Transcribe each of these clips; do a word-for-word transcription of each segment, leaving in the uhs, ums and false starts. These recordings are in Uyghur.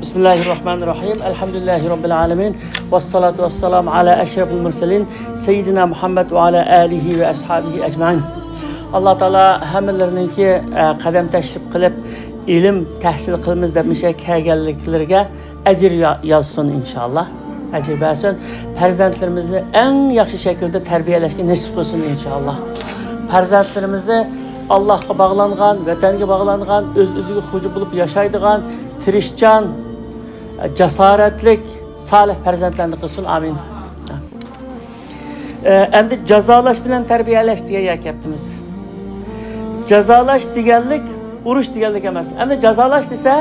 بىسمىللاھىررەھمانىررەھىم. ئەلھەمدۇلىللاھى رەببىل ئالەمىن. ۋەسسالاتۇ ۋەسسالامۇ ئەلا ئەشرەفىل مۇرسەلىن سەييىدىنا مۇھەممەد ۋە ئەلا ئالىھى ۋە ئەسھابىھى ئەجمەئىن. ئاللا تائالا ھەممىلىرىنىڭكى، ئە، قەدەم تەشرىپ قىلىپ، ئىلىم تەھسىل قىلىمىز دەپ مۇشۇ يەرگە كەلگەنلىكلىرىگە ئەجىر يا-، يازسۇن ئىنشائاللا. ئەجىر بەرسۇن. پەرزەنتلىرىمىزنى ئەڭ ياخشى شەكىلدە تەربىيەلەشكە نېسىپ قىلسۇن ئىنشائاللا. پەرزەنتلىرىمىزنى ئاللاھقا باغلانغان، ۋەتەنگە باغلانغان، ئۆز-ئۆزىگە خوجا بولۇپ ياشايدىغان، تىرىشچان، جاسارەتلىك، سالىھ پەرزەنتلەرنى قىلسۇن. ئامىن. ئە، ئەمدى جازالاش بىلەن تەربىيەلەش دېگەن يەرگە كەپتىمىز. جازالاش دېگەنلىك ئۇرۇش دېگەنلىك ئەمەس. ئەمدى جازالاش دېسە،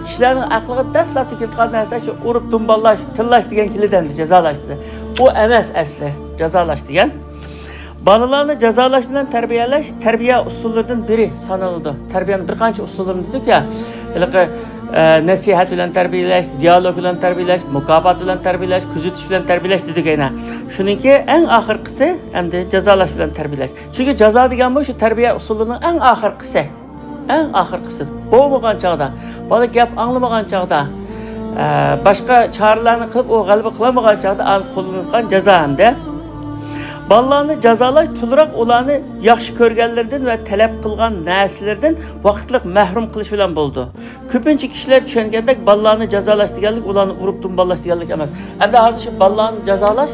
كىشىلەرنىڭ ئەقلىگە دەسلەپتە كېلىدىغان نەرسە شۇ ئۇرۇپ دۇمبالاش، تىللاش دېگەن كېلىدۇ ئەمدى جازالاش دېسە. ئۇ ئەمەس ئەسلى جازالاش دېگەن. بالىلارنى جازالاش بىلەن تەربىيەلەش تەربىيە ئۇسۇللىرىدىن بىرى سانىلىدۇ. تەربىيەنىڭ بىر قانچە ئۇسۇللىرىنى دېدۇق يا، ھېلىقى، ئە، نەسىھەت بىلەن تەربىيەلەش، دىيالوگ بىلەن تەربىيەلەش، مۇكاپات بىلەن تەربىيەلەش، كۆزىتىش بىلەن تەربىيەلەش دېدۇق يەنە. شۇنىڭكى ئەڭ ئاخىرقىسى ئەمدى جازالاش بىلەن تەربىيەلەش. چۈنكى جازا دېگەن بۇ شۇ تەربىيە ئۇسۇلىنىڭ ئەڭ ئاخىرقىسى. ئەڭ ئاخىرقىسى. بولمىغان چاغدا، بالا گەپ ئاڭلىمىغان چاغدا، ئە، باشقا چارىلەرنى قىلىپ ئۇ غەلىبە قىلالمىغان چاغدا ئاڭ قوللىنىلغان جازا ئەمدى. بالىلارنى جازالاش تولىراق ئۇلارنى ياخشى كۆرگەنلىرىدىن ۋە تەلەپ قىلغان نەرسىلىرىدىن ۋاقىتلىق مەھرۇم قىلىش بىلەن بولىدۇ. كۆپىنچە كىشىلەر چۈشەنگەندەك بالىلارنى جازالاش دېگەنلىك ئۇلارنى ئۇرۇپ دۇمبالاش دېگەنلىك ئەمەس. ئەمدى ھازىر شۇ بالىلارنى جازالاش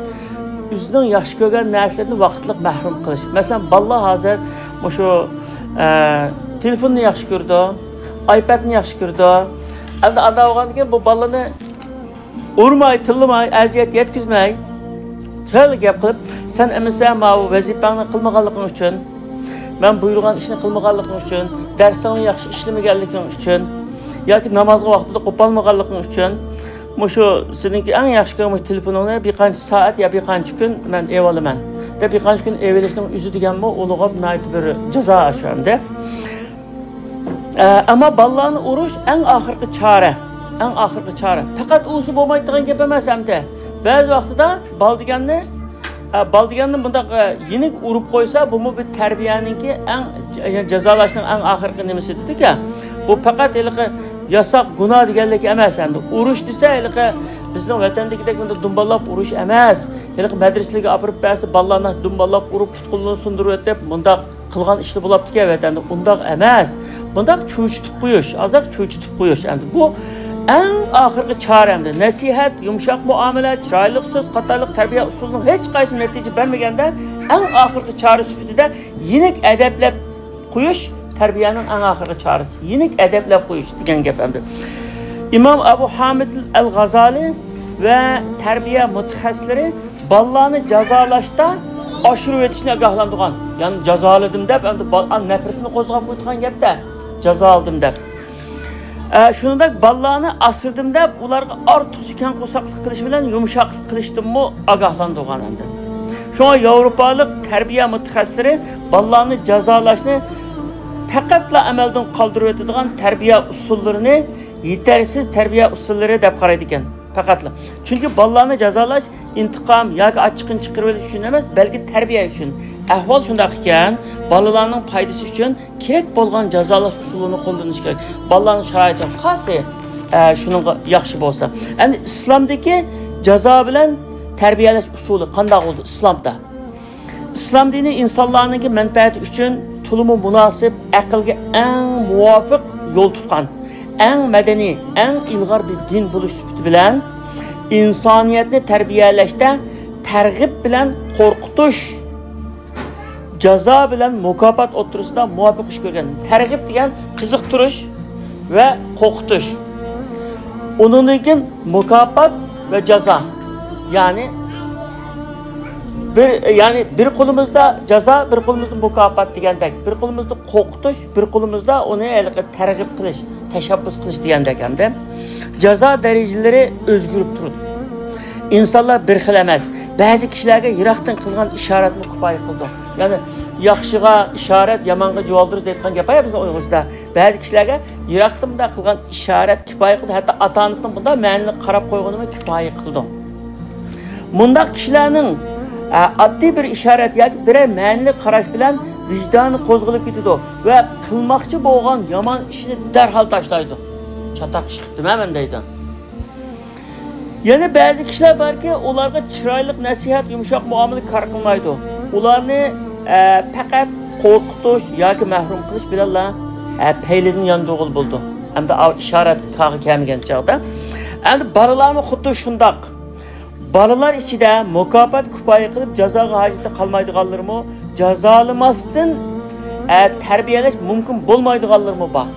ئۆزىنىڭ ياخشى كۆرگەن نەرسىلىرىنى ۋاقىتلىق مەھرۇم قىلىش. مەسىلەن، بالىلار ھازىر مۇشۇ، ئە، تېلېفوننى ياخشى كۆرىدۇ، ئايپەدنى ياخشى كۆرىدۇ. ئەمدى ئانداق بولغاندىن كېيىن بۇ بالىلارنى ئۇرماي، تىللىماي، ئەزىيەت يەتكۈزمەي، چىرايلىق گەپ قىلىپ، سەن ئەمىسە ماۋۇ ۋەزىپەڭنى قىلمىغانلىقىڭ ئۈچۈن، مەن بۇيرۇغان ئىشنى قىلمىغانلىقىڭ ئۈچۈن، دەرسىڭنى ياخشى ئىشلىمىگەنلىكىڭ ئۈچۈن ياكى نامازغا ۋاقتىدا قوپالمىغانلىقىڭ ئۈچۈن، مۇشۇ سېنىڭكى ئەڭ ياخشى كۆرگەن مۇشۇ تېلېفونۇڭنى بىر قانچە سائەت يا بىر قانچە كۈن مەن ئېلىۋالىمەن دەپ، بىر قانچە كۈن ئېلىۋېلىشنىڭ ئۆزى دېگەنمۇ ئۇلىغا ناھايىتى بىر جازا شۇ ئەمدى. ئە، ئەمما بالىلارنى ئۇرۇش ئەڭ ئاخىرقى چارە. ئەڭ ئاخىرقى چارە. پەقەت ئۇرسا بولمايدىغان گەپ ئەمەس ئەمدى. بەزى ۋاقتىدا بالا دېگەننى، ئە، بالا دېگەننى بۇنداق، ئە، يېنىك ئۇرۇپ قويسا، بۇمۇ بىر تەربىيەنىڭكى ئەڭ، يەنى جازالاشنىڭ ئەڭ ئاخىرقى نېمىسى دېدىكەن. بۇ پەقەت ھېلىقى ياساق گۇناھ دېگەنلىك ئەمەس ئەمدى. ئۇرۇش دېسە، ھېلىقى بىزنىڭ ۋەتەندىكىدەك بۇنداق دۇمبالاپ ئۇرۇش ئەمەس. ھېلىقى مەدرىسىلەرگە ئاپىرىپ بەرسە، بالىلارنى دۇمبالاپ ئۇرۇپ، پۇت-قولىنى سۇندۇرۇۋېتىپ، مۇنداق قىلغان ئىشلار بولاپتىكەن ۋەتەندە. ئۇنداق ئەمەس. بۇنداق چۆچۈتۈپ قويۇش، ئازراق چۆچۈتۈپ قويۇش. ئەمدى بۇ ئەڭ ئاخىرقى چارە ئەمدى. نەسىھەت، يۇمشاق مۇئامىلە، چىرايلىق سۆز قاتارلىق تەربىيە ئۇسۇلىنىڭ ھېچقايسى نەتىجە بەرمىگەندە، ئەڭ ئاخىرقى چارە سۈپىتىدە يېنىك ئەدەپلەپ قويۇش تەربىيەنىڭ ئەڭ ئاخىرقى چارىسى. يېنىك ئەدەپلەپ قويۇش دېگەن گەپ ئەمدى. ئىمام ئەبۇ ھامىد ئەل غازالى ۋە تەربىيە مۇتەخەسسىسلىرى بالىلارنى جازالاشتا ئاشۇرۇۋېتىشنى ئاگاھلاندۇرغان. يەنى جازالىدىم دەپ، ئەمدى بال-، ئا، نەپرىتىنى قوزغاپ قويىدىغان گەپتە، جازالىدىم دەپ. ئە، شۇنىڭدەك بالىلارنى ئاسرىدىم دەپ، ئۇلارغا ئارتۇقچە كەڭ قورساقلىق قىلىش بىلەن يۇمشاقلىق قىلىشتىنمۇ ئاگاھلاندۇرغان ئەمدى. شۇڭا ياۋروپالىق تەربىيە مۇتەخەسسىسلىرى بالىلارنى جازالاشنى پەقەتلا ئەمەلدىن قالدۇرۇۋېتىدىغان تەربىيە ئۇسۇللىرىنى، يېتەرسىز تەربىيە ئۇسۇللىرى دەپ قارايدىكەن. پەقەتلا. چۈنكى بالىلارنى جازالاش ئىنتىقام ياكى ئاچچىقىنى چىقىرىۋېلىش ئۈچۈن ئەمەس، بەلكى تەربىيە ئۈچۈن. ئەھۋال شۇنداق ئىكەن، بالىلارنىڭ پايدىسى ئۈچۈن كېرەك بولغان جازالاش ئۇسۇلىنى قوللىنىش كېرەك. بالىلارنىڭ شارائىتى قايسى، ئە، شۇنىڭغا ياخشى بولسا. ئەمدى ئىسلامدىكى جازا بىلەن تەربىيەلەش ئۇسۇلى قانداق بولىدۇ ئىسلامدا؟ ئىسلام دىنى ئىنسانلارنىڭكى مەنپەئەتى ئۈچۈن تولىمۇ مۇناسىپ، ئەقىلگە ئەڭ مۇۋاپىق يول تۇتقان، ئەڭ مەدەنىي، ئەڭ ئىلغار بىر دىن بولۇش سۈپىتى بىلەن، ئىنسانىيەتنى تەربىيەلەشتە تەرغىب بىلەن قورقۇتۇش، جازا بىلەن مۇكاپات ئوتتۇرىسىدا مۇۋاپىق ئىش كۆرگەن. تەرغىب دېگەن قىزىقتۇرۇش ۋە قورقۇتۇش. ئۇنىڭدىن كېيىن مۇكاپات ۋە جازا. يەنى بىر، يەنى بىر قولىمىزدا جازا، بىر قولىمىزدا مۇكاپات دېگەندەك، بىر قولىمىزدا قورقۇتۇش، بىر قولىمىزدا ئۇنى ھېلىقى تەرغىب قىلىش، تەشەببۇس قىلىش دېگەندەك ئەمدى. جازا دەرىجىلىرى ئۆزگىرىپ تۇرىدۇ. ئىنسانلار بىر خىل ئەمەس. بەزى كىشىلەرگە يىراقتىن قىلغان ئىشارەتمۇ كۇپايە قىلىدۇ. يەنى ياخشىغا ئىشارەت، يامانغا يۇۋالدۇرۇش دەيدىغان گەپ بار يا بىزنىڭ ئۇيغۇرچىدا. بەزى كىشىلەرگە يىراقتىن مۇنداق قىلغان ئىشارەت كۇپايە قىلىدۇ، ھەتتا ئاتا-ئانىسىنىڭ بۇنداق مەنىلىك قاراپ قويغىنىمۇ كۇپايە قىلىدۇ. مۇنداق كىشىلەرنىڭ، ئە، ئاددىي بىر ئىشارەت ياكى بىرەر مەنىلىك قاراش بىلەن ۋىجدانى قوزغىلىپ كېتىدۇ ۋە قىلماقچى بولغان يامان ئىشنى دەرھال تاشلايدۇ. چاتاق ئىش قىپتىمەن مەن دەيدۇ. يەنە بەزى كىشىلەر باركى، ئۇلارغا چىرايلىق نەسىھەت، يۇمشاق مۇئامىلە كار قىلمايدۇ. ئۇلارنى، ئە، پەقەت قورقۇتۇش ياكى مەھرۇم قىلىش بىلەنلا، ئە، پەيلىدىن ياندۇرغىلى بولىدۇ. ئەمدى ئاۋۇ ئىشارەت كارغا كەلمىگەن چاغدا. ئەمدى بالىلارمۇ خۇددى شۇنداق. بالىلار ئىچىدە مۇكاپات كۇپايە قىلىپ جازاغا ھاجىتى قالمايدىغانلىرىمۇ، جازالىماستىن، ئە، تەربىيەلەش مۇمكىن بولمايدىغانلىرىمۇ بار.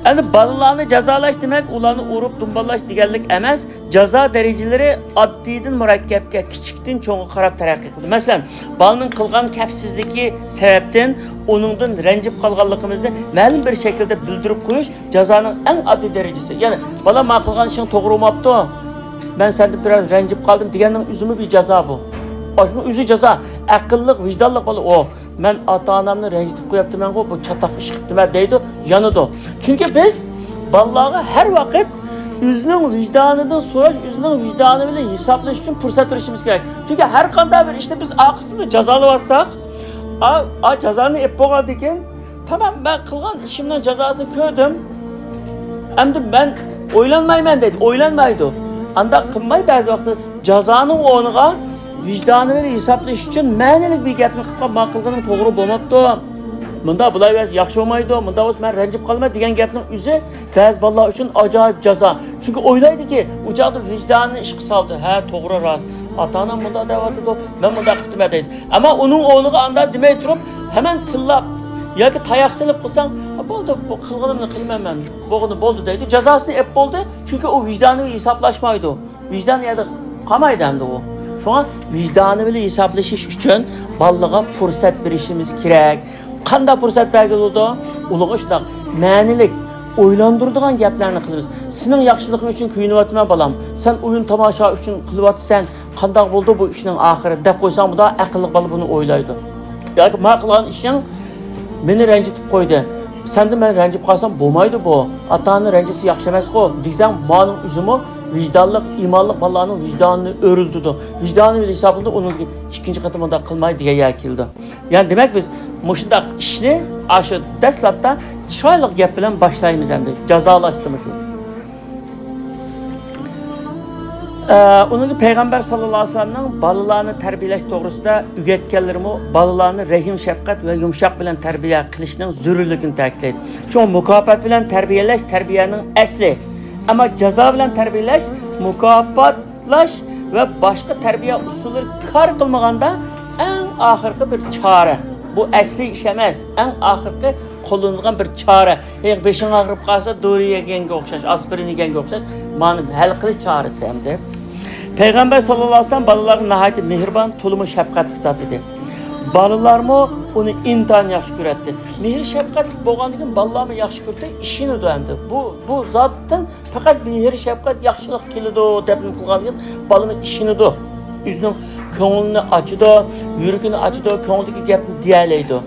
ئەمدى بالىلارنى جازالاش دېمەك، ئۇلارنى ئۇرۇپ دۇمبالاش دېگەنلىك ئەمەس. جازا دەرىجىلىرى ئاددىيدىن مۇرەككەپكە، كىچىكتىن چوڭغا قاراپ تەرەققىي قىلىدۇ. مەسىلەن، بالىنىڭ قىلغان كەپسىزلىكى سەۋەبتىن ئۇنىڭدىن رەنجىپ قالغانلىقىمىزنى مەلۇم بىر شەكىلدە بىلدۈرۈپ قويۇش جازانىڭ ئەڭ ئاددىي دەرىجىسى. يەنى، بالام، ما قىلغان ئىشىڭ توغرا بولماپتۇ، مەن سەندىن بىراز رەنجىپ قالدىم دېگەننىڭ ئۆزىمۇ بىر جازا بۇ. ئاشۇنىڭ ئۆزى جازا. ئەقىللىق، ۋىجدانلىق بالا، ئۇ، مەن ئاتا-ئانامنى رەنجىتىپ قويۇپتىمەنغۇ، بۇ چاتاق ئىش قىپتىمەن دەيدۇ، يانىدۇ. چۈنكى بىز بالىلارغا ھەر ۋاقىت ئۆزىنىڭ ۋىجدانىدىن سوراش، ئۆزىنىڭ ۋىجدانى بىلەن ھېسابلىشىش ئۈچۈن پۇرسەت بېرىشىمىز كېرەك. چۈنكى ھەر قانداق بىر ئىشنى بىز ئارقىسىدا جازالىۋاتساق، ئا، ئا، جازانى ئېلىپ بولغاندىن كېيىن، تامام، مەن قىلغان ئىشىمنىڭ جازاسىنى كۆردۈم. ئەمدى مەن ئويلانمايمەن دەيدۇ. ئويلانمايدۇ. ئانداق قىلماي، بەزى ۋاقىتتا جازانىڭ ئورنىغا ۋىجدانى بىلەن ھېسابلىشىش ئۈچۈن مەنىلىك بىر گەپنى قىلىپ قالما قىلغىنىم توغرا بولماپتۇ. مۇنداق بولاۋەرسە ياخشى بولمايدۇ. مۇنداق بولسا مەن رەنجىپ قالىمەن دېگەن گەپنىڭ ئۆزى بەزى بالىلار ئۈچۈن ئاجايىپ جازا. چۈنكى ئويلايدۇكى، ئۇ چاغدا ۋىجدانىنى ئىشقا سالىدۇ. ھە، توغرا، راست. ئاتا-ئانام مۇنداق دەۋاتىدۇ، مەن مۇنداق قىپتىمەن دەيدۇ. ئەمما ئۇنىڭ ئورنىغا ئانداق دېمەي تۇرۇپ، ھەمەن تىللاپ ياكى تاياق سېلىپ قىلساڭ، «ھە، بولدى، بۇ قىلغىنىمنى قىلىمەن مەن، بولغىنى بولدى» دەيدۇ. جازاسىنى ئېلىپ بولدى، چۈنكى ئۇ ۋىجدانى ھېسابلاشمايدۇ. ۋىجدان يەردە قالمايدۇ ئەمدى ئۇ. شۇڭا ۋىجدانى بىلەن ھېسابلىشىش ئۈچۈن بالىلارغا پۇرسەت بېرىشىمىز كېرەك. قانداق پۇرسەت بەرگىلى بولىدۇ؟ ئۇلارغا شۇنداق مەنىلىك، ئويلاندۇرىدىغان گەپلەرنى قىلىمىز. «سېنىڭ ياخشىلىقىڭ ئۈچۈن كۆيۈنۈۋاتىمەن، بالام. سەن ئويۇن تاماشا ئۈچۈن قىلىۋاتىسەن. قانداق بولدى بۇ ئىشنىڭ ئاخىرى؟» دەپ قويساڭ، بۇنداق ئەقىللىق بالا بۇنى ئويلايدۇ. ياكى، «ما قىلغان ئىشىڭ مېنى رەنجىتىپ قويدى. سەندىن مەن رەنجىپ قالسام بولمايدۇ بۇ. ئاتا-ئانا رەنجىسە ياخشى ئەمەسقۇ» دېسەڭ، مانىڭ ئۆزىمۇ ۋىجدانلىق، ئىمانلىق بالىلارنىڭ ۋىجدانىنى ئۆرۈلتىدۇ. ۋىجدانى بىلەن ھېسابلىدى، ئۇنىڭ ئىككىنچى قېتىم بۇنداق قىلماي دېگەن يەرگە كېلىدۇ. يەنى دېمەك، بىز مۇشۇنداق ئىشنى ئاشۇ دەسلەپتە چىرايلىق گەپ بىلەن باشلايمىز ئەمدى. جازالاشتىمۇ شۇ. ئە، ئۇنىڭ پەيغەمبەر ساللاللاھۇ ئەلەيھى ۋەسەللەمنىڭ بالىلارنى تەربىيەلەش توغرىسىدا ئۆگەتكەنلىرىمۇ بالىلارنى رەھىم، شەپقەت ۋە يۇمشاق بىلەن تەربىيە قىلىشنىڭ زۆرۈرلۈكىنى تەكىتلەيدۇ. شۇڭا مۇكاپات بىلەن تەربىيەلەش تەربىيەنىڭ ئەسلى. ئەمما جازا بىلەن تەربىيەلەش، مۇكاپاتلاش ۋە باشقا تەربىيە ئۇسۇللىرى كار قىلمىغاندا ئەڭ ئاخىرقى بىر چارە. بۇ ئەسلى ئىش ئەمەس، ئەڭ ئاخىرقى قوللىنىدىغان بىر چارە. ھېلىقى بېشىڭ ئاغرىپ قالسا، دورا يېگەنگە ئوخشاش، ئاسپىرىن يېگەنگە ئوخشاش، مانى ھەل قىلىش چارىسى ئەمدى. پەيغەمبەر ساللاللاھۇ ئەلەيھى ۋەسەللەم بالىلارغا ناھايىتى مېھرىبان، تولىمۇ شەپقەتلىك زات ئىدى. بالىلارمۇ ئۇنى ئىنتايىن ياخشى كۆرەتتى. مېھىر شەپقەتلىك بولغاندىن كېيىن بالىلارمۇ ياخشى كۆرىدۇ، ئىشىنىدۇ ئەمدى. بۇ، بۇ زاتتىن پەقەت مېھىر شەپقەت، ياخشىلىق كېلىدۇ دەپ نېمە قىلغاندىن كېيىن بالىمۇ ئىشىنىدۇ. ئۆزىنىڭ كۆڭلىنى ئاچىدۇ، يۈرىكىنى ئاچىدۇ، كۆڭلىدىكى گەپنى دېيەلەيدۇ.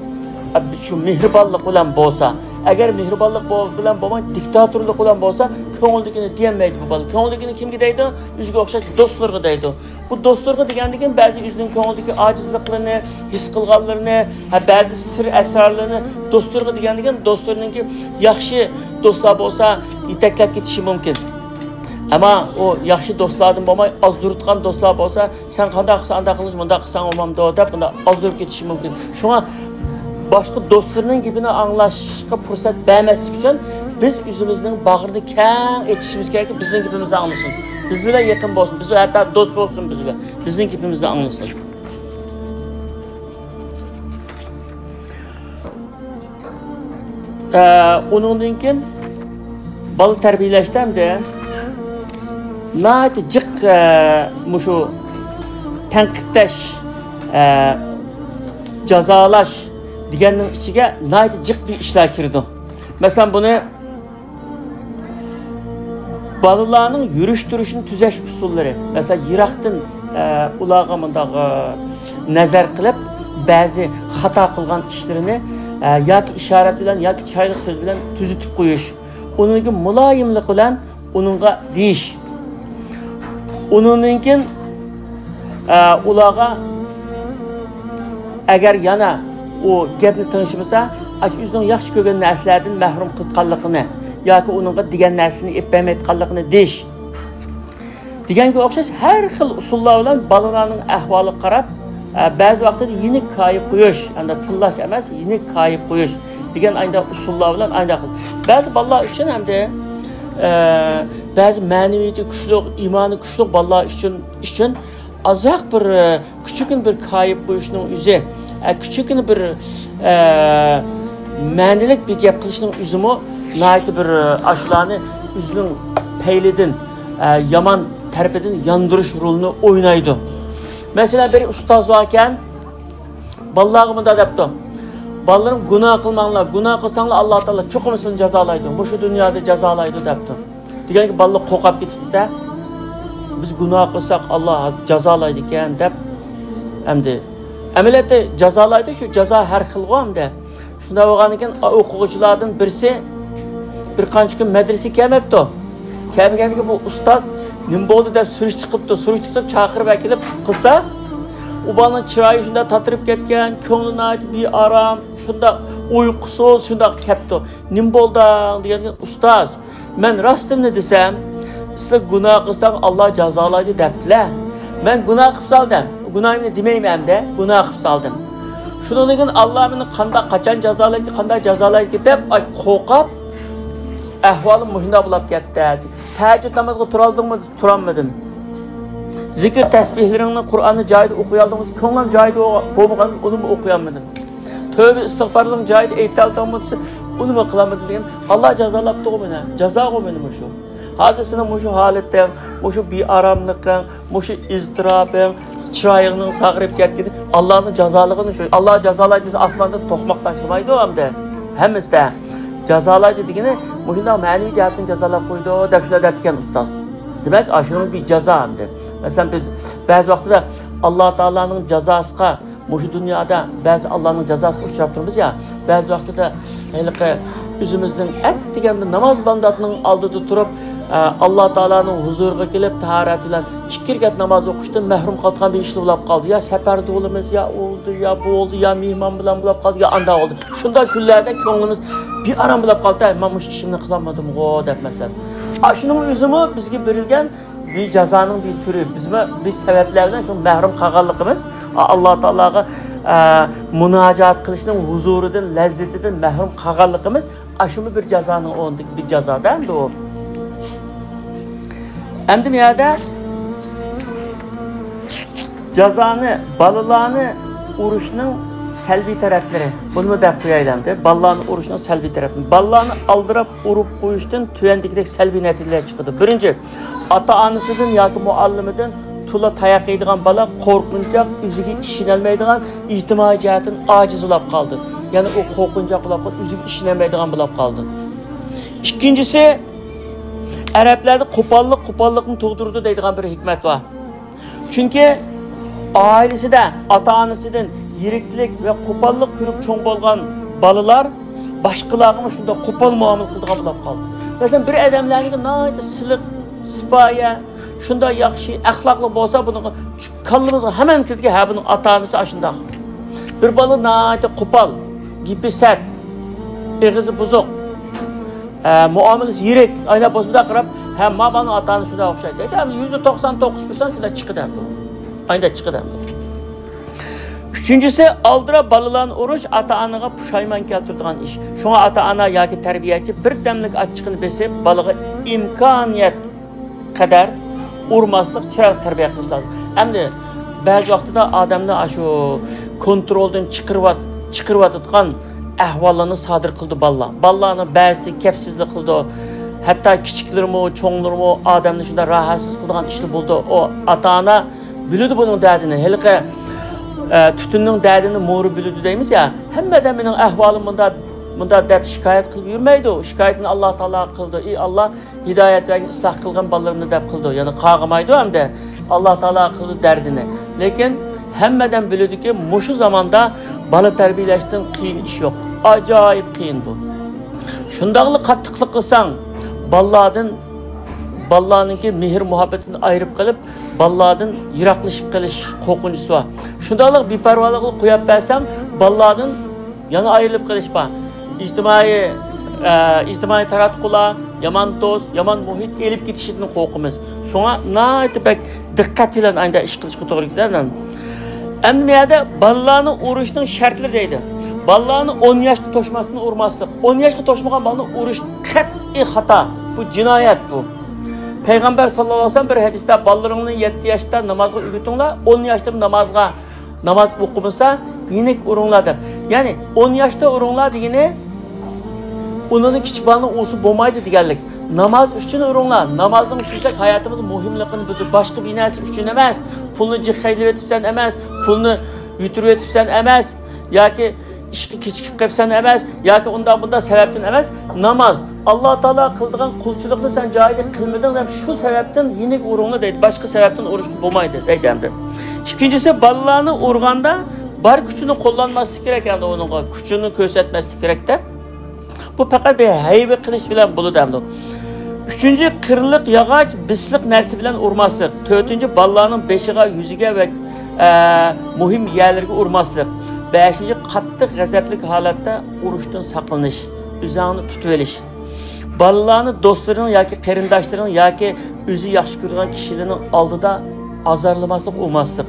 شۇ مېھرىبانلىق بىلەن بولسا، ئەگەر مېھرىبانلىق بول-، بىلەن بولماي، دىكتاتورلۇق بىلەن بولسا، كۆڭلىدىكىنى دېيەلمەيدۇ بۇ بالا. كۆڭلىدىكىنى كىمگە دەيدۇ؟ ئۆزىگە ئوخشاش دوستلىرىغا دەيدۇ. بۇ دوستلىرىغا دېگەندىن كېيىن بەزى ئۆزىنىڭ كۆڭلىدىكى ئاجىزلىقلىرىنى، ھېس قىلغانلىرىنى، ھە، بەزى سىر ئەسرارلىرىنى دوستلىرىغا دېگەندىن كېيىن دوستلىرىنىڭكى ياخشى دوستلار بولسا يېتەكلەپ كېتىشى مۇمكىن. ئەمما ئۇ ياخشى دوستلاردىن بولماي، ئازدۇرۇتقان دوستلار بولسا، «سەن قانداق قىلساڭ ئانداق قىلىش، مۇنداق قىلساڭ بولمامدۇ» دەپ، بۇنداق ئازدۇرۇپ كېتىشى مۇمكىن. شۇڭا باشقا دوستلىرىنىڭ گېپىنى ئاڭلاشقا پۇرسەت بەرمەسلىك ئۈچۈن بىز ئۆزىمىزنىڭ باغرىنى كەڭ ئېچىشىمىز كېرەككى، بىزنىڭ گېپىمىزنى ئاڭلىسۇن. بىز بىلەن يېقىن بولسۇن، بىز ھەتتا دوست بولسۇن بىز بىلەن. بىزنىڭ گېپىمىزنى ئاڭلىسۇن. ئە، ئۇنىڭدىن كېيىن بالا تەربىيەلەشتە ئەمدى ناھايىتى جىق، ئە، مۇشۇ تەنقىدلەش، ئە، جازالاش دېگەننىڭ ئىچىگە ناھايىتى جىق بىر ئىشلار كىرىدۇ. مەسىلەن، بۇنى بالىلارنىڭ يۈرۈش-تۇرۇشىنى تۈزەش ئۇسۇللىرى. مەسىلەن، يىراقتىن، ئە، ئۇلارغا مۇنداق، ئە، نەزەر قىلىپ، بەزى خاتا قىلغان ئىشلىرىنى، ئە، ياكى ئىشارەت بىلەن، ياكى چىرايلىق سۆز بىلەن تۈزىتىپ قويۇش. ئۇنىڭدىن كېيىن مۇلايىملىق بىلەن ئۇنىڭغا دېيىش. ئۇنىڭدىن كېيىن، ئە، ئۇلارغا ئەگەر يەنە ئۇ گەپنى تىڭشىمىسا، ئاشۇ ئۆزىنىڭ ياخشى كۆرگەن نەرسىلەردىن مەھرۇم قىلىدىغانلىقىنى ياكى ئۇنىڭغا دېگەن نەرسىنى ئېلىپ بەرمەيدىغانلىقىنى دېيىش. دېگەنگە ئوخشاش ھەر خىل ئۇسۇللار بىلەن بالىلارنىڭ ئەھۋالىغا قاراپ، ئە، بەزى ۋاقىتتا يېنىك كايىپ قويۇش، ئەمدى تىللاش ئەمەس، يېنىك كايىپ قويۇش دېگەن ئايدا ئۇسۇللار بىلەن ئايدا قىل. بەزى بالىلار ئۈچۈن ئەمدى، ئە، بەزى مەنىۋىيىتى كۈچلۈك، ئىمانى كۈچلۈك بالىلار ئۈچۈن، ئۈچۈن ئازراق بىر، ئە، كىچىككىنە بىر كايىپ قويۇشنىڭ ئۆزى، ئە، كىچىككىنە بىر، ئە، مەنىلىك بىر گەپ قىلىشنىڭ ئۆزىمۇ ناھايىتى بىر، ئە، ئاشۇلارنى ئۆزىنىڭ پەيلىدىن، ئە، يامان تەرىپىدىن ياندۇرۇش رولىنى ئوينايدۇ. مەسىلەن، بىر ئۇستاز باركەن، بالىلارغا مۇنداق دەپتۇ: «بالىلىرىم، گۇناھ قىلماڭلار، گۇناھ قىلساڭلار، ئاللا تائالا چوقۇم سىلىنى جازالايدۇ، مۇشۇ دۇنيادا جازالايدۇ» دەپتۇ. دېگەنكى بالىلار قورقۇپ كېتىپتۇ-دە. «بىز گۇناھ قىلساق، ئاللا جازالايدىكەن» دەپ. ئەمدى ئەمەلىيەتتە جازالايدۇ، شۇ جازا ھەر خىلغۇ ئەمدى. شۇنداق بولغاندىكىن، ئوقۇغۇچىلاردىن بىرسى بىر قانچە كۈن مەدرىسىگە كەلمەپتۇ. كەلمىگەندىكىن بۇ ئۇستاز نېمە بولدى دەپ سۈرۈشتە قىپتۇ. سۈرۈشتە قىلىپ، چاقىرىپ ئەكېلىپ قىلسا، ئۇ بالىنىڭ چىرايى شۇنداق تاتىرىپ كەتكەن، كۆڭلى ناھايىتى بىئارام، شۇنداق ئۇيقۇسىز، شۇنداق كەپتۇ. «نېمە بولدۇڭ؟» دېگەندىكىن، «ئۇستاز، مەن راستىمنى دېسەم، سىلەر گۇناھ قىلساڭ، ئاللا جازالايدۇ دەپتىلە. مەن گۇناھ قىلىپ سالدىم. گۇناھىمنى دېمەيمەن ئەمدى، گۇناھ قىلىپ سالدىم. شۇنىڭدىن كېيىن ئاللا مېنى قانداق، قاچان جازالايدۇ، قانداق جازالايدۇ دەپ، ئاي، قورقۇپ، ئەھۋالىم مۇشۇنداق بولۇپ كەتتى. تەھەججۇد نامازغا تۇرالدىڭمۇ؟» «تۇرالمىدىم.» «زىكىر تەسبىھلىرىڭنى، قۇرئاننى جايىدا ئوقۇيالدىڭمۇ؟» «كۆڭلۈم جايىدا بولمىغان، ئۇنىمۇ ئوقۇيالمىدىم.» «تۆۋبە ئىستىغپارلىرىڭنى جايىدا ئېيتالدىڭمۇ؟» دېسە، «ئۇنىمۇ قىلالمىدىم» دېگەن. «ئاللا جازالاپتىغۇ مېنى، جازاغۇ مېنى مۇشۇ. ھازىر سېنىڭ مۇشۇ ھالىتىڭ، مۇشۇ بىئاراملىقىڭ، مۇشۇ ئىزتىراپىڭ، چىرايىڭنىڭ ساغىرىپ كەتكىنى ئاللانىڭ جازالىقىنى شۇ. ئاللا جازالايدۇ دېسە، ئاسماندىن توقماق تاشلىمايدۇ ئەمدى. ھەممىسىدە جازالايدۇ دېگىنى مۇشۇنداق مەنىۋى جەھەتتىن جازالاپ قويىدۇ دەپ شۇنداق دەپتىكەن ئۇستاز. دېمەك، ئاشۇنىڭ بىر جازا ئەمدى. مەسىلەن، بىز بەزى ۋاقتىدا ئاللا تائالانىڭ جازاسىغا، مۇشۇ دۇنيادا بەزى ئاللانىڭ جازاسىغا ئۇچراپ تۇرىمىز يا، بەزى ۋاقتىدا ھېلىقى ئۆزىمىزنىڭ ئەتىگەندە ناماز بامداتنىڭ ئالدىدا تۇرۇپ، ئە، ئاللا تائالانىڭ ھۇزۇرىغا كېلىپ، تاھارەت بىلەن ئىككى رەكەت ناماز ئوقۇشتىن مەھرۇم قالىدىغان بىر ئىشلار بولاپ قالدى. يا سەپەردە بولىمىز، يا ئۇدى، يا بولدى، يا مېھمان بىلەن بولاپ قالدى، يا ئاندا بولدى. شۇنداق كۈنلەردە كۆڭلىمىز بىئارام بولاپ قالدى، مەن مۇشۇ ئىشىمنى قىلالمىدىمغۇ دەپ، مەسىلەن. ئاشۇنىڭ ئۆزىمۇ بىزگە بېرىلگەن بىر جازانىڭ بىر تۈرى. بىزمۇ بىر سەۋەبلەر بىلەن شۇ مەھرۇم قالغانلىقىمىز، ئاللا تائالاغا، ئە، مۇناجات قىلىشنىڭ ھۇزۇرىدىن، لەززىتىدىن مەھرۇم قالغانلىقىمىز، ئاشۇمۇ بىر جازانىڭ ئورنىدىكى بىر جازا-دە ئەمدى ئۇ. ئەمدى بۇ يەردە جازانى، بالىلارنى ئۇرۇشنىڭ سەلبىي تەرەپلىرى. بۇنىمۇ دەپ قويايلى ئەمدى. بالىلارنى ئۇرۇشنىڭ سەلبىي تەرەپلىرى. بالىلارنى ئالدىراپ ئۇرۇپ قويۇشتىن تۆۋەندىكىدەك سەلبىي نەتىجىلەر چىقىدۇ. بىرىنچى، ئاتا-ئانىسىدىن ياكى مۇئەللىمىدىن تولا تاياق يەيدىغان بالا قورقۇنچاق، ئۆزىگە ئىشىنەلمەيدىغان، ئىجتىمائىي جەھەتتىن ئاجىز بولاپ قالىدۇ. يەنى ئۇ قورقۇنچاق بولاپ قالىدۇ، ئۆزىگە ئىشىنەلمەيدىغان بولاپ قالىدۇ. ئىككىنچىسى، ئەرەبلەردە قوپاللىق قوپاللىقنى تۇغدۇرىدۇ دەيدىغان بىر ھېكمەت بار. چۈنكى ئائىلىسىدە ئاتا-ئانىسىدىن يىرىكلىك ۋە قوپاللىق كۆرۈپ چوڭ بولغان بالىلار باشقىلارغىمۇ شۇنداق قوپال مۇئامىلە قىلىدىغان بولاپ قالدى. مەسىلەن، بىر ئادەملەرنىڭكى ناھايىتى سىلىق، سىپايە، شۇنداق ياخشى ئەخلاقلىق بولسا، بۇنىڭغا كاللىمىزغا ھەممىنىڭ كېلىدىكى، ھە، بۇنىڭ ئاتا-ئانىسى ئاشۇنداق. بىر بالا ناھايىتى قوپال، گېپى سەت، ئېغىزى بۇزۇق، ئە، مۇئامىلىسى يىرىك، ئاينا بولسا مۇنداق قاراپ، ھە، ما بالىنىڭ ئاتا-ئانىسى شۇنداق ئوخشايدۇ دەيدۇ. ھەم يۈزدە توقسان توققۇز پىرسەنت شۇنداق چىقىدۇ ئەمدى. ئاينا چىقىدۇ ئەمدى. ئۈچىنچىسى، ئالدىراپ بالىلارنى ئۇرۇش ئاتا-ئانىغا پۇشايمان كەلتۈرىدىغان ئىش. شۇڭا ئاتا-ئانا ياكى تەربىيەچى بىردەملىك ئاچچىقىنى بېسىپ، بالىغا ئىمكانىيەت قەدەر ئۇرماسلىق، چىرايلىق تەربىيە قىلىش لازىم. ئەمدى بەزى ۋاقتىدا ئادەمنى ئاشۇ كونترولدىن چىقىرىۋات-، چىقىرىۋاتىدىغان ئەھۋاللارنى سادىر قىلىدۇ بالىلار. بالىلارنىڭ بەزىسى كەپسىزلىك قىلىدۇ. ھەتتا كىچىكلىرىمۇ، چوڭلىرىمۇ ئادەمنى شۇنداق راھەتسىز قىلىدىغان ئىشلار بولىدۇ. ئۇ ئاتا-ئانا بىلىدۇ بۇنىڭ دەردىنى. ھېلىقى، ئە، تۈتۈننىڭ دەردىنى مورى بىلىدۇ دەيمىز يا. ھەممە ئادەم مېنىڭ ئەھۋالىم مۇنداق، مۇنداق دەپ شىكايەت قىلىپ يۈرمەيدۇ. شىكايىتىنى ئاللا تائالاغا قىلىدۇ. ئى ئاللا، ھىدايەت بەرگىن، ئىسلاھ قىلغىن بالىلىرىمنى دەپ قىلىدۇ. يەنى قارىمايدۇ ئەمدى. ئاللا تائالا قىلىدۇ دەردىنى. لېكىن ھەممە ئادەم بىلىدۇكى، مۇشۇ زاماندا بالا تەربىيەلەشتىن قىيىن ئىش يوق. ئاجايىپ قىيىن بۇ. شۇنداقلا قاتتىقلىق قىلساڭ، بالىلاردىن، بالىلارنىڭكى مېھىر-مۇھەببىتىنى ئايرىپ قېلىپ، بالىلاردىن يىراقلىشىپ قېلىش قورقۇنچىسى بار. شۇنداقلا بىپەرۋالىقلا قويۇپ بەرسەڭ، بالىلاردىن يەنە ئايرىلىپ قېلىش بار. ئىجتىمائىي، ئە، ئىجتىمائىي تاراتقۇلار، يامان دوست، يامان مۇھىت ئېلىپ كېتىشىدىن قورقىمىز. شۇڭا ناھايىتى بەك دىققەت بىلەن ئاينىدا ئىش قىلىشقا توغرا كېلىدۇ. ئەمدى بۇ يەردە بالىلارنى ئۇرۇشنىڭ شەرتلىرى دەيدۇ. بالىلارنى ئون ياشقا توشماستىن ئۇرماسلىق. ئون ياشقا توشمىغان بالىنى ئۇرۇش قەتئىي خاتا. بۇ جىنايەت بۇ. پەيغەمبەر ساللاللاھۇ ئەلەيھى ۋەسەللەم بىر ھەدىستە بالىلىرىڭنى يەتتە ياشتا نامازغا ئۆگىتىڭلار، ئون ياشتا نامازغا ناماز ئوقۇمىسا، يېنىك ئۇرۇڭلار دەپ. يەنى ئون ياشتا ئۇرۇڭلار دېگىنى ئۇنىڭدىن كىچىك بالىنى ئۇرسا بولمايدۇ دېگەنلىك. ناماز ئۈچۈن ئۇرۇڭلار. نامازنىڭ شۇنچىلىك ھاياتىمىزنىڭ مۇھىملىقىنى بىلدۈرىدۇ. باشقا بىر نەرسە ئۈچۈن ئەمەس. پۇلنى جىق خەجلىۋېتىپسەن ئەمەس. پۇلنى يۈتۈرۈۋېتىپسەن ئەمەس. ياكى ئىشقا كېچىكىپ قېلىپسەن ئەمەس. ياكى ئۇنداق بۇنداق سەۋەبتىن ئەمەس. ناماز. ئاللا تائالا قىلىدىغان قۇلچىلىقنى سەن جايىدا قىلمىدىڭ دەپ شۇ سەۋەبتىن يېنىك ئۇرۇڭلار دەيدۇ. باشقا سەۋەبتىن ئۇرۇشقا بولمايدۇ دەيدۇ ئەمدى. ئىككىنچىسى، بالىلارنى ئۇرغاندا بار كۈچىنى قوللانماسلىق كېرەك ئەمدى ئۇنىڭغا. كۈچىنى كۆرسەتمەسلىك كېرەك دەپ. بۇ پەقەت بىر ھەيۋە قىلىش بىلەن بولىدۇ ئەمدى. ئۈچىنچى، قىرلىق ياغاچ، بىسلىق نەرسە بىلەن ئۇرماسلىق. تۆتىنچى، بالىلارنىڭ بېشىغا، يۈزىگە ۋە، ئە، مۇھىم يەرلىرىگە ئۇرماسلىق. بەشىنچى، قاتتىق غەزەپلىك ھالەتتە ئۇرۇشتىن ساقلىنىش، ئۆزۈڭنى تۇتۇۋېلىش. بالىلارنى دوستلىرىنىڭ ياكى قېرىنداشلىرىنىڭ ياكى ئۆزى ياخشى كۆرىدىغان كىشىلىرىنىڭ ئالدىدا ئازارلىماسلىق، ئۇرماسلىق.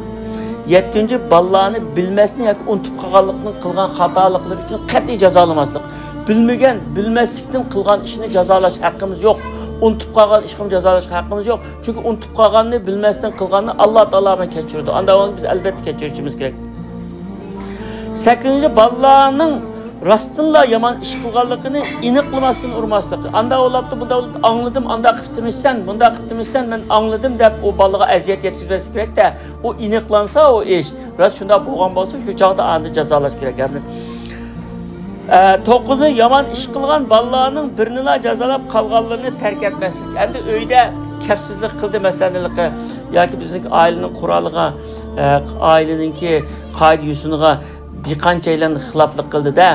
يەتتىنچى، بالىلارنى بىلمەستىن ياكى ئۇنتۇپ قالغانلىقتىن قىلغان خاتالىقلىرى ئۈچۈن قەتئىي جازالىماسلىق. بىلمىگەن، بىلمەسلىكتىن قىلغان ئىشنى جازالاش ھەققىمىز يوق. ئۇنتۇپ قالغان ئىشقىمۇ جازالاشقا ھەققىمىز يوق. چۈنكى ئۇنتۇپ قالغاننى، بىلمەستىن قىلغاننى ئاللا تائالا بىلەن كەچۈرىدۇ. ئانداق بولغاندا بىز ئەلۋەتتە كەچۈرۈشىمىز كېرەك. سەككىزىنچى، بالىلارنىڭ راستتىنلا يامان ئىش قىلغانلىقىنى ئېنىقلىماستىن ئۇرماسلىق. ئاندا ئۇلاپتۇ، بۇندا ئۇلاپتۇ، ئاڭلىدىم، ئانداق قىپتىمىسەن، بۇنداق قىپتىمىسەن، مەن ئاڭلىدىم دەپ ئۇ بالىغا ئەزىيەت يەتكۈزمەسلىك كېرەكتە. ئۇ ئېنىقلانسا ئۇ ئىش، راست شۇنداق بولغان بولسا، شۇ چاغدا ئاندىن جازالاش كېرەك. يەنى، ئە، توققۇزىنچى، يامان ئىش قىلغان بالىلارنىڭ بىرىنىلا جازالاپ، قالغانلىرىنى تەرك ئەتمەسلىك. ئەمدى ئۆيدە كەپسىزلىك قىلدى، مەسىلەن، ھېلىقى ياكى بىزنىڭ ئائىلىنىڭ قورالىغا، ئە، ئائىلىنىڭكى قائىدە يوسۇنىغا بىر قانچەيلەن خىلاپلىق قىلدى-دە.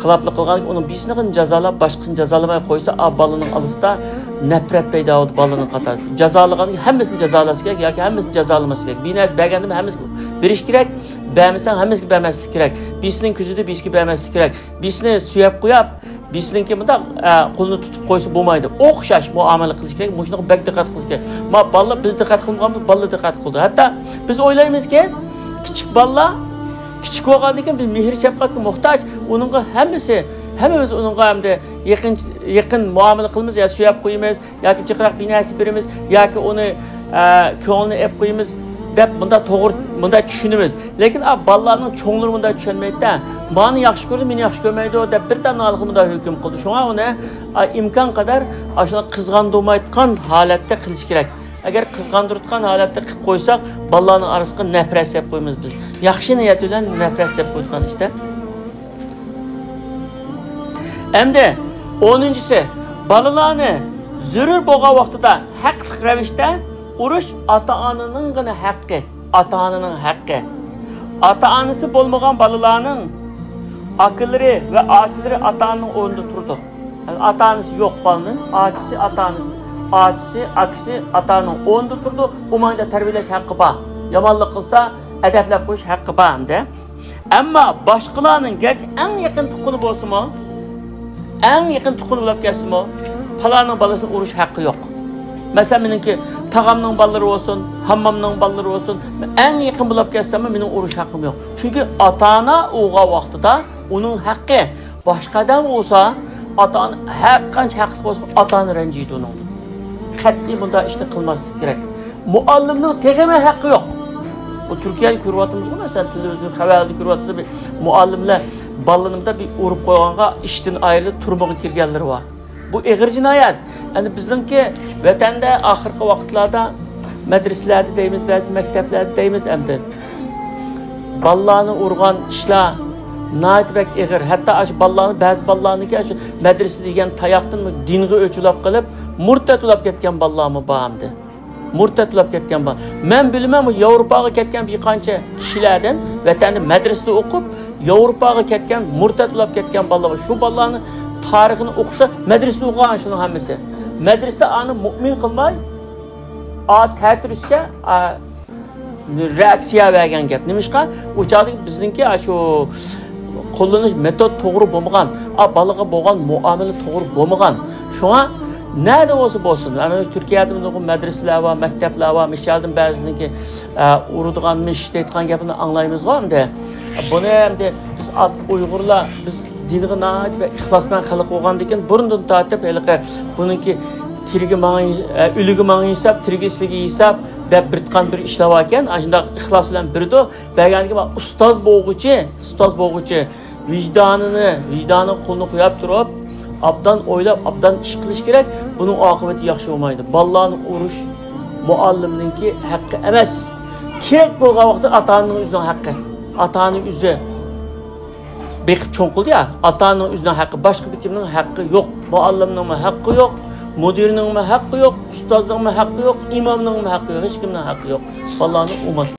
خىلاپلىق قىلغاندىن كېيىن ئۇنىڭ بىرسىنى جازالاپ، باشقىسىنى جازالىماي قويسا، ئا، بالىنىڭ ئارىسىدا نەپرەت پەيدا بولىدۇ، بالىنىڭ قاتارىدا. جازالىغاندا ھەممىسىنى جازالاش كېرەك ياكى ھەممىسىنى جازالىماسلىق كېرەك. بىر نەرسە بەرگەندىمۇ ھەممىسىگە بېرىش كېرەك، بەرمىسەڭ ھەممىسىگە بەرمەسلىك كېرەك. بىرسىنىڭ كۆزىدە بىرسىگە بەرمەسلىك كېرەك. بىرسىنى سۆيەپ قويۇپ، بىرسىنىڭكى مۇنداق، ئە، قولىنى تۇتۇپ قويسا بولمايدۇ. ئوخشاش مۇئامىلە قىلىش كېرەك. مۇشۇنىڭغا بەك دىققەت قىلىش كېرەك. ما بالىلار بىز دىققەت قىلمىغانمىز، بالىلار دىققەت قىلىدۇ. ھەتتا بىز ئويلايمىزكى، كىچىك بالىلار كىچىك بولغاندىن كېيىن بىر مېھىر شەپقەتكە موھتاج. ئۇنىڭغا ھەممىسى، ھەممىمىز ئۇنىڭغا ئەمدى يېقىن، يېقىن مۇئامىلە قىلىمىز يا سۆيەپ قويىمىز. ياكى جىقراق بىر نەرسە بېرىمىز، ياكى ئۇنى، ئە، كۆڭلىنى ئېلىپ قويىمىز دەپ مۇنداق توغرا، مۇنداق چۈشىنىمىز. لېكىن، ئا، بالىلارنىڭ چوڭلىرى مۇنداق چۈشەنمەيدۇ-دە، ماڭا ياخشى كۆرىدۇ، مېنى ياخشى كۆرمەيدۇ دەپ بىر دانالىقى مۇنداق ھۆكۈم قىلىدۇ. شۇڭا ئۇنى، ئا، ئىمكان قەدەر ئاشۇنداق قىزغاندۇرمايدىغان ھالەتتە قىلىش كېرەك. ئەگەر قىزغاندۇرىدىغان ھالەتتە قىلىپ قويساق، بالىلارنىڭ ئارىسىغا نەپرەت سېلىپ قويىمىز بىز. ياخشى نىيەت بىلەن نەپرەت سېلىپ قويىدىغان ئىشتا. ئەمدى ئونىنچىسى، بالىلارنى زۆرۈر بولغان ۋاقتىدا ھەقلىق رەۋىشتە ئۇرۇش ئاتا-ئانىنىڭغىنا ھەققى، ئاتا-ئانىنىڭ ھەققى. ئاتا-ئانىسى بولمىغان بالىلارنىڭ ئاكىلىرى ۋە ئاچىلىرى ئاتا-ئانىنىڭ ئورنىدا تۇرىدۇ. يەنى ئاتا-ئانىسى يوق بالىنىڭ ئاچىسى، ئاتا-ئانىسى، ئاچىسى، ئاكىسى ئاتا-ئانىنىڭ ئورنىدا تۇرىدۇ. ئۇ ماڭا تەربىيەلەش ھەققى بار. يامانلىق قىلسا، ئەدەپلەپ قويۇش ھەققى بار ئەمدى. ئەمما باشقىلارنىڭ گەرچە ئەڭ يېقىن تۇغقىنى بولسىمۇ، ئەڭ يېقىن تۇغقىنى بولۇپ كەتسىمۇ، پالانىڭ بالىسىنى ئۇرۇش ھەققى يوق. مەسىلەن، مېنىڭكى تاغامنىڭ بالىلىرى بولسۇن، ھاممامنىڭ بالىلىرى بولسۇن، ئەڭ يېقىن بولۇپ كەتسەممۇ مېنىڭ ئۇرۇش ھەققىم يوق. چۈنكى ئاتا-ئانا ئۇرغان ۋاقتىدا ئۇنىڭ ھەققى. باشقا ئادەم ئۇرسا، ئاتا-ئانا ھەر قانچە ھەقلىق بولسىمۇ، ئاتا-ئانا رەنجىيدۇ ئۇنىڭدىن. قەتئىي بۇنداق ئىشنى قىلماسلىق كېرەك. مۇئەللىمنىڭ تېخىمۇ ھەققى يوق. بۇ تۈركىيەدە كۆرۈۋاتىمىزغۇ، مەسىلەن، تېلېۋىزور خەۋەرلەردە كۆرۈۋاتىمىز، بىر مۇئەللىملەر بالىلىرىنى بىر ئۇرۇپ قويغانغا ئىشتىن ئايرىلىپ تۈرمىگە كىرگەنلىرى بار. بۇ ئېغىر جىنايەت. ئەمدى بىزنىڭكى ۋەتەندە ئاخىرقى ۋاقىتلاردا مەدرىسىلەردە دەيمىز، بەزى مەكتەپلەردە دەيمىز ئەمدى. بالىلارنى ئۇرغان ئىشلار ناھايىتى بەك ئېغىر. ھەتتا ئاشۇ بالىلارنى، بەزى بالىلارنىڭكى ئاشۇ مەدرىسە دېگەن تاياقتىن دىنغا ئۆچ-ئۇلاپ قىلىپ، مۇرتەت بولاپ كەتكەن بالىلارمۇ بار ئەمدى. مۇرتەت بولاپ كەتكەن بار. مەن بىلىمەن، بۇ ياۋروپاغا كەتكەن بىر قانچە كىشىلەردىن، ۋەتەندە مەدرىسىدە ئوقۇپ، ياۋروپاغا كەتكەن، مۇرتەت بولاپ كەتكەن بالىلار بار. شۇ بالىلارنىڭ تارىخىنى ئوقۇسا، مەدرىسىدە ئوقۇغان شۇنىڭ ھەممىسى. مەدرىسە ئانى مۇئمىن قىلماي، ئا، تەتۈرۈسكە، ئا، رېئاكسىيە بەرگەن گەپ. نېمىشقا؟ ئۇ چاغدىكى بىزنىڭكى، ئا، شۇ قوللىنىش مېتود توغرا بولمىغان، ئا، بالىغا بولغان مۇئامىلە توغرا بولمىغان. شۇڭا نەدە بولسا بولسۇن، مانا تۈركىيەدە نۇرغۇن مەدرىسىلەر بار، مەكتەپلەر بار، مىشەلدىن بەزىنىڭكى، ئە، ئۇرىدىغانمىش دەيدىغان گەپنى ئاڭلايمىزغۇ ئەمدى. بۇنى ئەمدى بىز ئات-، ئۇيغۇرلار، بىز دىنغا ناھايىتى بىر ئىخلاسمەن خەلق بولغاندىكىن، بۇرۇندىن تارتىپ ھېلىقى بۇنىڭكى تىرىگە ماڭا، ئە، ئۆلۈگە ماڭا ھېساب، تىرىگە ئىسلىگە ھېساب دەپ بېرىدىغان بىر ئىشلار باركەن، ئاشۇنداق ئىخلاس بىلەن بېرىدۇ. بەرگەندىكىن ئۇستاز بولغۇچى، ئۇستاز بولغۇچى ۋىجدانىنى، ۋىجدانىنىڭ قولىنى قويۇپ تۇرۇپ، ئوبدان ئويلاپ، ئوبدان ئىش قىلىش كېرەك. بۇنىڭ ئاقىۋىتى ياخشى بولمايدۇ. بالىلارنى ئۇرۇش مۇئەللىمنىڭكى ھەققى ئەمەس. كېرەك بولغان ۋاقىتتا ئاتا-ئانىنىڭ ئۆزىنىڭ ھەققى. ئاتا-ئانا ئۆزى بېقىپ چوڭ قىلدى يا. ئاتا-ئانىنىڭ ئۆزىنىڭ ھەققى، باشقا بىر كىمنىڭ ھەققى يوق. مۇئەللىمنىڭمۇ ھەققى يوق، مۇدىرنىڭمۇ ھەققى يوق، ئۇستازنىڭمۇ ھەققى يوق، ئىمامنىڭمۇ ھەققى يوق، ھېچكىمنىڭ ھەققى يوق. بالىلارنى ئۇرماسلىق.